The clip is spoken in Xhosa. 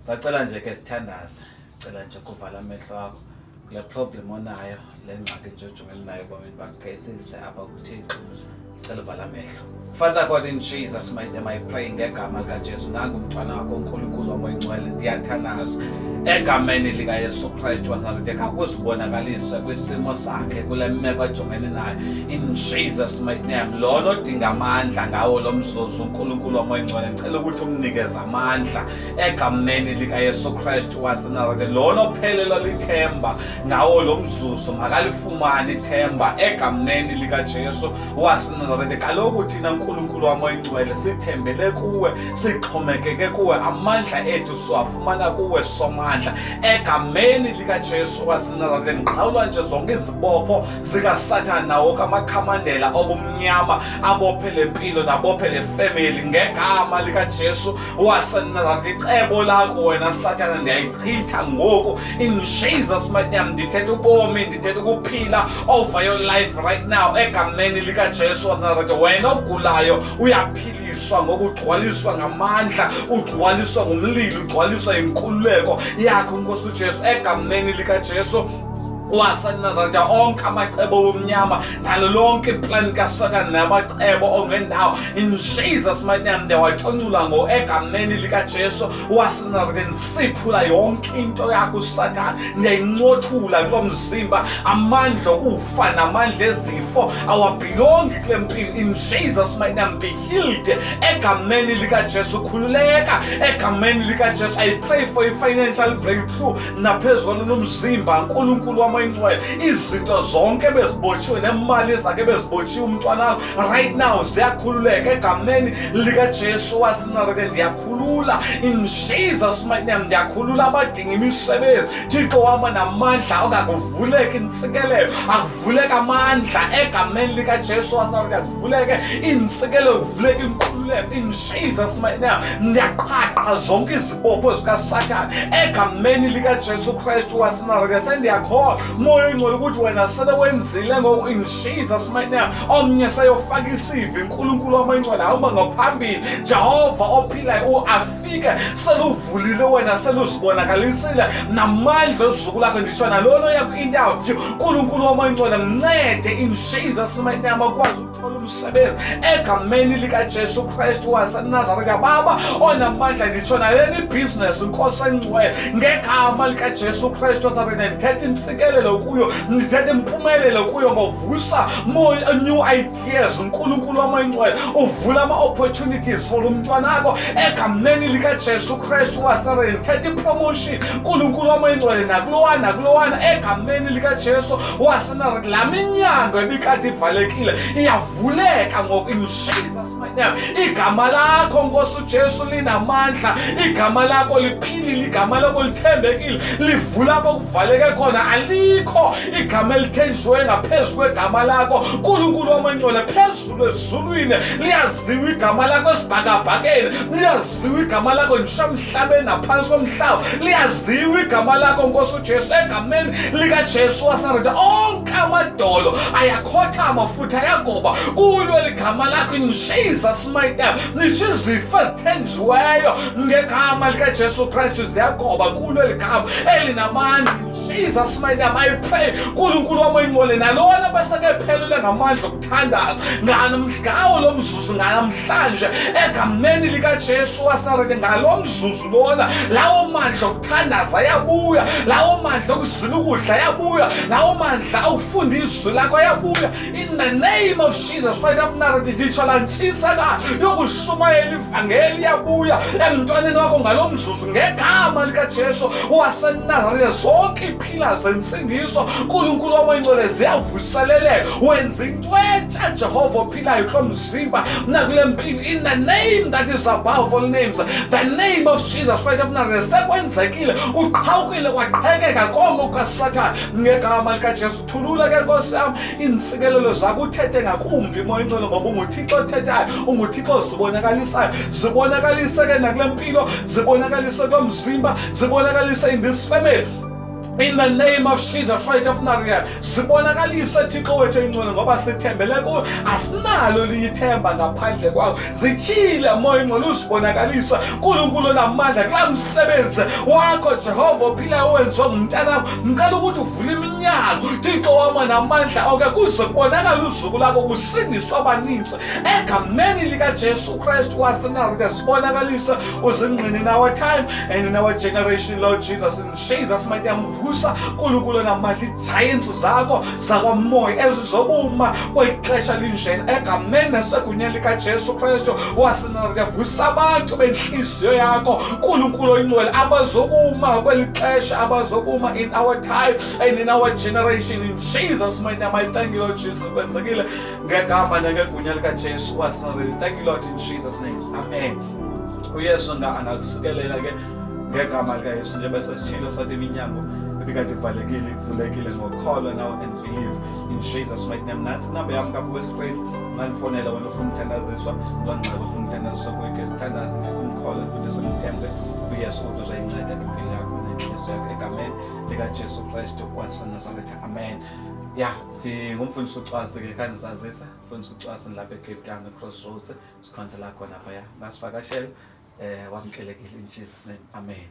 Sacela nje ke sithandaze. Cela nje kuvala amehlo akho. Kule problem onayo, le ngxaki nje ojongene nayo ebomini bakho, khayisise apha kuThixo. Cela uvala amehlo. Father God, in Jesus mighty name I pray, ngegama likaJesu, nangu umntwana wakho, uNkulunkulu wam oyingcwele, ndiyathandaza egameni likaYesu Kristu waseNazarete, khakuzibonakalise kwisimo sakhe kule meko ajongene nayo, in Jesus mighty name. Lona odinga amandla ngawo lo mzuzu, uNkulunkulu wam oyingcwele, ndicela ukuthi umnikeze amandla egameni likaYesu Kristu waseNazarete. Lona ophelelwa lithemba ngawo lo mzuzu, makalifumane ithemba egameni likaJesu waseNazarete. Kaloku thina, Nkulunkulu wam oyingcwele, sithembele kuwe, sixhomekeke kuwe, amandla ethu siwafumana kuwe, Somandla. Egameni likaJesu waseNazarete, ndiqhawula nje zonke izibopho zikaSathane nawo kamakhamandela obumnyama abophe le mpilo nabophe le family, ngegama likaJesu waseNazarete. Icebo lakho wena Sathana ndiyayichitha ngoku, in Jesus mighty name. Ndithetha ubomi, ndithetha ukuphila over your life right now, egameni likaJesu waseNazarete. Wena ogulayo, uyaphiliswa ngokugcwaliswa ngamandla, ugcwaliswa ngumlilo, ugcwaliswa inkululeko yakho, Nkosi uJesu, egameni likaJesu waseNazaretha. Onke amacebo omnyama nalo lonke iplani kaSathane namacebo ongendawo, in Jesus mighty name, ndiyawaconcula ngo egameni likaJesu waseNazaretha. Ndisiphula yonke into yakho uSathane, ndiyayincothula kulo mzimba. Amandla okufa namandla ezifo awabelongi kule mpilo, in Jesus mighty name. Be healed egameni likaJesu, khululeka egameni likaJesu. I pray for a financial breakthrough naphezu kwalona umzimba, Nkulunkulu wam oyingcwele. Izinto zonke bezibotshiwe nemali zakhe bezibotshiwe umntwana, right now ziyakhululeka egameni likaJesu waseNazarete. Ndiyakhulula in Jesus mighty name. Ndiyakhulula abadinga imisebenzi, Thixo wam namandla, ongakuvuleka intsikelelo, akuvuleka amandla egameni likaJesu waseNazarete. Akuvuleke iintsikelelo, kuvuleke inkululeko in Jesus mighty name. Ndiyaqhaqha zonke izibopho zikaSathane egameni likaJesu Kristu waseNazarete. Sendiyakholwa, Moya oyingcwele, ukuthi wena sele wenzile ngoku, in Jesus mighty name. Omnye seyofaka i-CV, Nkulunkulu wam oyingcwele, hamba ngaphambili, Jehova ophilayo, afike seluvulile wena, seluzibonakalisile namandla ozuku lakho. Nditsho nalona oya kwi-interview, Nkulunkulu wam oyingcwele, mncede in Jesus mighty name, akwazi ukuthola umsebenzi egameni likaJesu Kristu waseNazaretha. Baba onamandla, nditsho nalena ibhizinesi, Nkosi engcwele, ngegama likaJesu Kristu waseNazaretha, ndithetha intsikelelo kuyo, ndithetha impumelelo kuyo, ngovusa more new ideas. Nkulunkulu wam oyingcwele, uvula ama-opportunities for umntwanakho egameni likaJesu Kristu waseNazaretha. Ndithetha ipromotion, Nkulunkulu wam oyingcwele, nakulowana nakulowana, egameni likaJesu waseNazaretha. Laa minyango ebikade ivalekile iyavuleka ngoku, in Jesus mighty name. Igama lakho, Nkosi uJesu, linamandla, igama lakho liphilile, igama lakho lithembekile, livula apho kuvaleke khona. Alikho igama elithenjiweyo ngaphezu kwegama lakho, Nkulunkulu wam oyingcwele. Phezulu ezulwini liyaziwa igama lakho, esibhakabhakeni liyaziwa igama lakho, ngisho emhlabeni naphantsi komhlaba liyaziwa igama lakho, Nkosi uJesu. Egameni likaJesu waseNazaretha, onke amadolo ayakhothama futhi ayagoba kulo ligama lakho, in Jesus mighty name. Ngisho izifo ezithenjiweyo, ngegama likaJesu Kristu, ziyagoba kulo ligama elinamandla, in Jesus mighty name I pray. Nkulunkulu wam oyingcwele, nalona beseke phelele ngamandla okuthandaza, ngawo lo mzuzu, nganamhlanje, egameni likaJesu waseNazaretha, ngalo mzuzu lona, lawo mandla okuthandaza ayabuya, lawo mandla okuzila ukudla ayabuya, lawo mandla awufunda izwi lakho ayabuya, in the name of Jesus Christ of Nazareth. Nditsho laa ntshisaka yokushumayela ivangeli iyabuya emntwaneni wakho ngalo mzuzu, ngegama likaJesu waseNazaretha. Zonke iipillars zensindiso, Nkulunkulu wam oyingcwele, ziyavuseleleka. Wenza into entsha, Jehova ophilayo, kulo mzimba nakule mpilo, in the name that is above all names, the name of Jesus Christ of Nazareth. Sekwenzekile, uqhawukile kwaqhekeka konke kukaSathane ngegama likaJesu. Thulula ke, Nkosi yam, iintsikelelo zakho, uthethe ngakumbi, Moya ingcwele, ngoba unguThixo othethayo, unguThixo ozibonakalisayo. Zibonakalise ke nakule mpilo, zibonakalise kulo mzimba, zibonakalise in this family. In the name of Jesus Christ of Nazareth, sibonakalise Thixo wethu ingcwele ngoba sithembele kuwe, asinalo elinye ithemba ngaphandle kwakho. Zitshile moya ingcwele usibonakalisa uNkulunkulu onamandla kulaa msebenzi wakho Jehova ophilayo owenziwa ngumntanakho. Ngicela ukuthi uvule iminyango Thixo wam namandla onke kuze kubonakale uzuko lakho kusindiswa abaninzi egameni likaJesu Kristu waseNazaretha. Sibonakalise uzingqine in our time and in our generation, Lord Jesus. In Jesus mighty name, vusa Nkulunkulu namandla igiants zakho zakwamoya ezizokuma kweli xesha linjena egameni nasegunyeni likaJesu Kristu waseNazaretha. Vusa abantu bentliziyo yakho Nkulunkulu oyingcwele abazokuma kweli xesha, abazokuma in our time and in our generation. In Jesus mighty name, I thank you, Lord Jesus. Kwenzekile ngegama nangegunya likaJesu waseNazaretha. Thank you, Lord, in Jesus name, amen. UYesu angakusikelela ke ngegama likaYesu. Njengoba sesitshilo sathi iminyango ebikade ivalekile ivulekile ngokholwa now and believe in Jesus mighty name. Nantsi inamba yam kapha kwescreen, ungandifonela wena ufuna ukuthandaziswa loo ngxaki ufuna ukuthandaziswa kuyo. Ke sithandaze nje simkholwe futhi simthembe uYesu ukuthi uzoyinceda impilo yakho nenhliziyo yakho egameni likaJesu Kristu waseNazaretha, amen. Ya, ndingumfundisi uCwasi ke, khandizazisa, mfundisi uCwasi, ndilapha eCape Town eCrossroads, sikhonzela khona phaya. Ngasivakashela, wamkelekile in Jesus name, amen.